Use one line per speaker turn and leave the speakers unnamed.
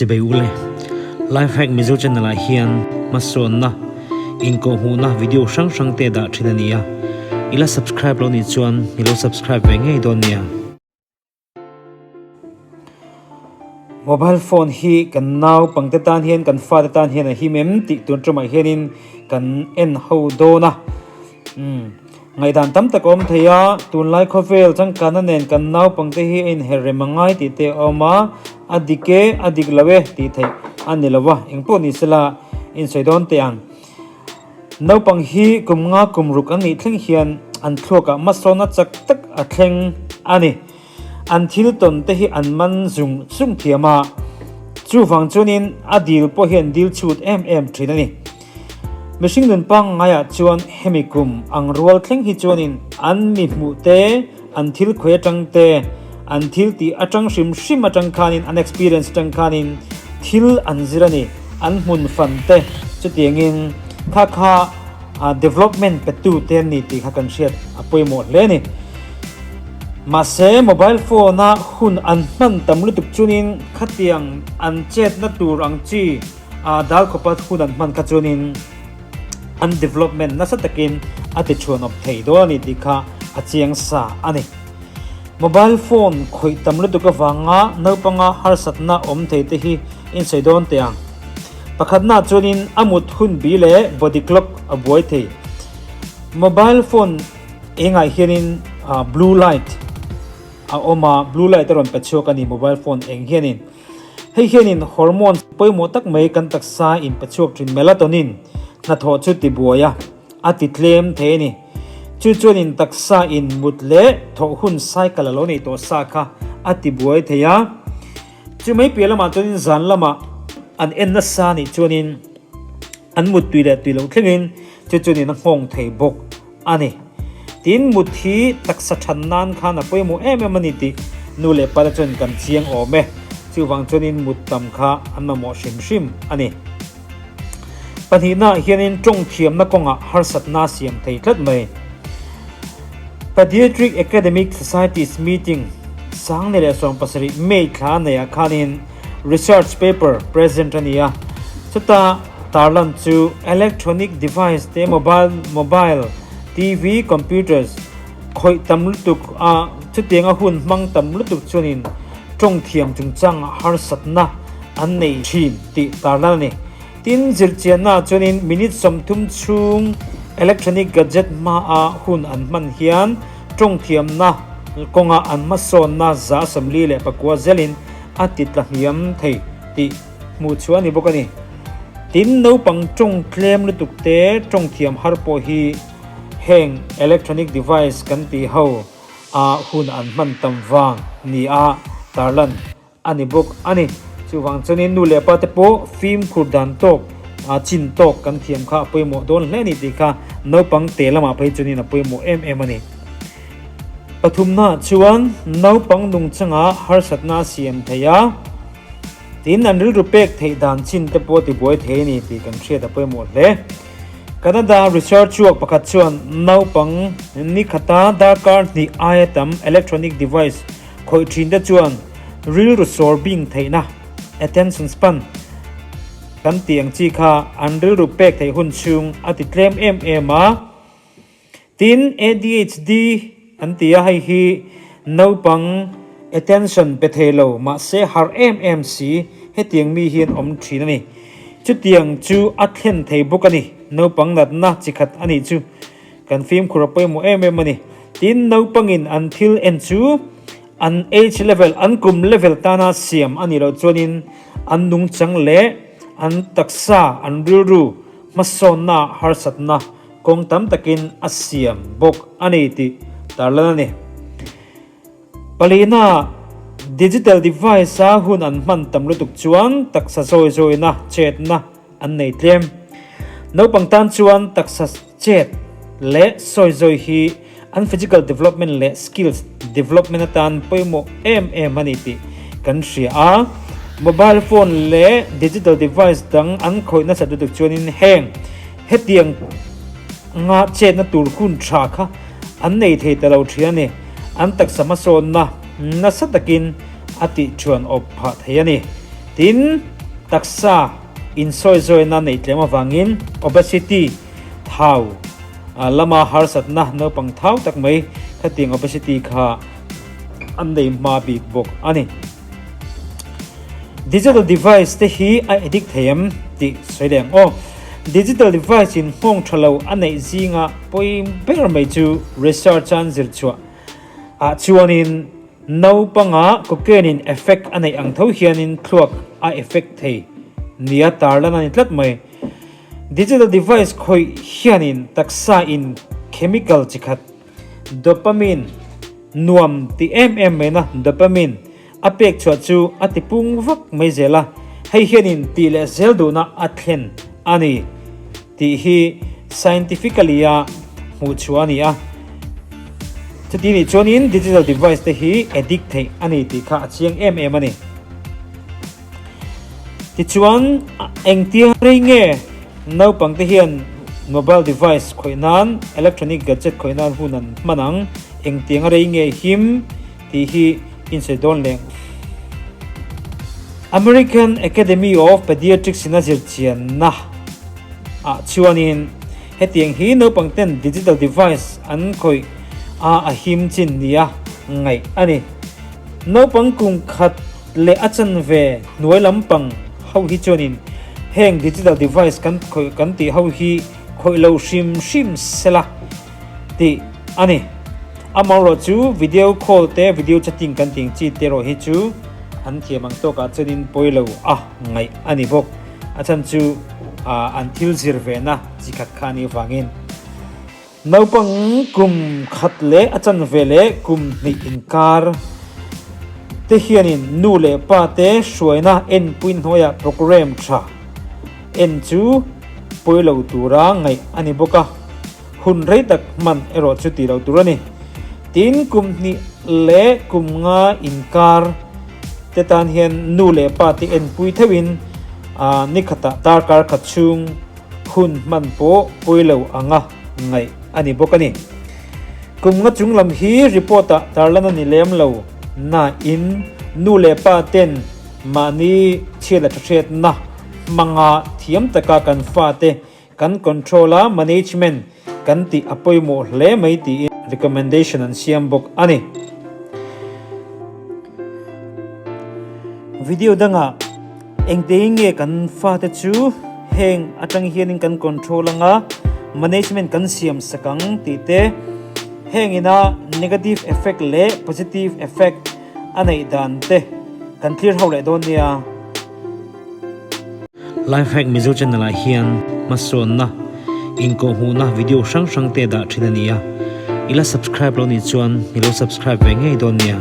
Chibai ule. Life Hack Mizo channel ah hian hmasawnna, inkawhhmuhna video hrang hrang te dah thin a ni a. I la subscribe lo nih chuan i lo subscribe ve ngei dawn nia. Mobile phone hi kan naupangte tan hian kan fate tan hian a him em tih tun tumah hianin kan en ho dawn a. Umm ngaihdan tam tak a awm thei a, tunlai khawvel changkanna nen kan naupangte hi a inher rem a ngai tih te a awm a, a dik e, a dik lo e tih theih a ni lo va, engpawh ni sela insawi dawn teh ang. Naupang hi kum nga kum ruk an nih thleng hian an thluakah hmasawnna chak tak a thleng a ni. An thil tawn te hi an man zung zung thiam a, chuvang chuanin a dil pawh hi an dil chhut em em thin a ni. Mihring nun pangngaiah chuan hemi kum ang rual thleng hi chuanin an mi hmuh te, an thil khawi atang te, an thil tih atang hrim hrim atang khanin an experience atang khanin thil an zir a ni, an hmun fan te chutiangin kha kha development petu te an ni tih kha kan hriat a pawimawh hle a ni. Mahse mobile phone a hun an hman tam lutuk chuanin khatiang an chetna tur ang chi A dal khawpa hun an hman kha chuanin an development nasa takin a ti chhuanawp thei dawn a ni tih kha a chiang sa a ni. Mobile phone khawih tam lutuk avanga naupanga harsatna awm thei te hi insawi dawn teh ang. Pakhatnaah chuanin a mut hun bi leh body clock a buai thei. Mobile phone engah hianin blue light a awm a, blue light a rawn pe chhuak a ni mobile phone eng hianin. Hei hianin hormones pawimawh tak mai kan taksa inpe chhuak thin melatonin hnathawh chu tibuai a, a ti tlem thei a ni. Chu chuanin taksa in mut leh thawh hun cycle a lo neih tawh sa kha a tibuai thei a. Chu mai piah lamah chuanin zan lamah an en nasa nih chuanin an mut tui leh tui loh thlengin chu chuanin a nghawng thei bawk. a ni. Tin, mut hi taksa than nan khan a pawimawh em em a ni tih nu leh pa te chuan kan chiang awm e. Chuvang chuanin mut tam kha an mamawh hrim hrim a ni. Pahnihnaah hianin tawng thiamna kawngah harsatna a siam thei tlat mai. Pediatric Academic Societies meeting 2017 May thla neiah khanin research paper present a ni a, chuta tarlan chu electronic device te mobile, mobile, TV, computers khawih tam lutuk a chutianga hun hmang tam lutuk chuanin tawng thiam chungchang harsatna an nei thin tih tarlan a ni. Tin, zirchianna chuanin minute 30 chhung electronic gadget hmaa hun an hman hian tawng thiamna kawnga an hmasawnna 49% zelin a ti tla hniam thei tih hmuh chhuah a ni bawk a ni. Tin, naupang tawng tlem lutuk te tawng thiam har pawh hi heng electronic device kan tih ho a hun an hman tam vang ni a tarlan a ni bawk a ni. Chuvang chuanin nu leh pa te pawh fimkhur dan tawk, chin tawk kan thiam kha a pawimawh dawn hle a ni tih kha naupang te lamah phei chuanin a pawimawh em em a ni. Pathumnaah chuan naupang nungchanga harsatna a siam thei a, tin an rilru pek theih dan chin te pawh tibuai thei a ni tih kan hriat a pawimawh hle. Canada research work pakhat chuan naupang ni khata darkar hnih aia tam electronic device khawih thin te chuan rilru sawr bing theihna, attention span, kan tih ang chi kha an rilru pek theih hun chhung a ti tlem em em a. Tin, ADHD an ti a, hei hi naupang attention pe thei lo, mahse harh em em si hetiang mi hian awm thin a ni. Chutiang chu a thlen thei bawk a ni, naupang natna chi khat a nih chu kan fimkhur a pawimawh em em a ni. Tin, naupangin an thil en chu an age level, an kum level tana siam a nih loh chuanin an nungchang leh an taksa, an rilru hmasawnna, harsatna Kawng tam takin a siam bawk a ni tih tarlan a ni. Palina, Digital device-a hun an hman tam lutuk chuan taksa zawi zawina chetna an nei tlem. Naupang tan chuan taksa chet leh sawi zawi hi an physical development leh skills development atan pawimawh em em a ni tih kan hria a. Mobile phone leh digital device dang an khawih nasat lutuk chuanin heng hetiang nga chetna tur hun tha kha an nei thei ta lo thin a ni. An taksa hmasawnna nasa takin a tih thuan awp phah thei a ni. Tin. Taksa insawizawina neih tlem avangin obesity, thau, lama harsatna naupang thau tak mai khatiang obesity kha an nei hma bik bawk a ni. Digital device te hi a addict thei em tih sawi leh ang aw. Digital device in nghawng tha lo a neih zinga pawi ber mai chu research a an zir chhuah ah chuanin naupanga cocaine in effect a neih ang tho hianin thluak a effect thei nia tarlan a ni tlat mai. Digital device khawih hianin taksa in chemical chi khat dopamine nuam ti em em mai na dopamine A pek chhuah chu a ti pung vak mai zel a, hei hianin tih leh zel duhna a thlen a ni tih hi scientifically a hmuh chhuah a ni a. Chuti nih chuanin digital device te hi addict theih a ni tih kha a chiang em em a ni. Tichuan engtia rei nge naupang te hian mobile device khawih nan, electronic gadget khawih nan hun an hman ang, engtianga rei nge him tih hi insawi dawn leh American Academy of Pediatrics in a zirchianna ah chuanin hetiang hi naupang ten digital device an khawih a a him chin nia ngaih a ni. Naupang kum khat leh a chanve hnuai lampang ho hi chuanin heng digital device kan khawih kan tih ho hi khawih lo hrim hrim sela tih a ni. Amaherawh chu video call te video chatting kan tih ang chi te erawh hi chu an thiam ang tawkah chuanin pawi lo a ngaih a ni bawk. A chhan chu an thil zir ve na chi khat kha a nih avangin naupang kum khat leh a chanve leh kum hnih inkar te hianin nu leh pa te hruaina enpui hnuaiah programme tha en chu pawi lo tura ngaih a ni bawk a. Hun rei tak hman erawh chu tih loh tur a ni. Tin, kum hnih leh kum nga inkar te tan hian nu leh pa te enpui theuhin ni khatah darkar khat chhung hun hman pawh pawi lo anga ngaih a ni bawk a ni. Kum nga chung lam hi report ah tarlan a ni lem lo nain nu leh pa ten mahni chhiat leh thahriatna hmanga thiam taka kan fate Kan control a management kan tih a pawimawh hle mai tiin recommendation an siam bawk a ni. Video dangah engteiin nge kan fate chu heng atang hianin kan control anga management kan siam sak ang tih te, heng ina negative effect leh positive effect a neih dan te kan thlir ho leh dawn nia. Lifehack Mizo channel ah hian hmasawnna, inkawhhmuhna video hrang hrang te dah thin a ni a, i la subscribe lo nih chuan i lo subscribe ve ngei dawn nia.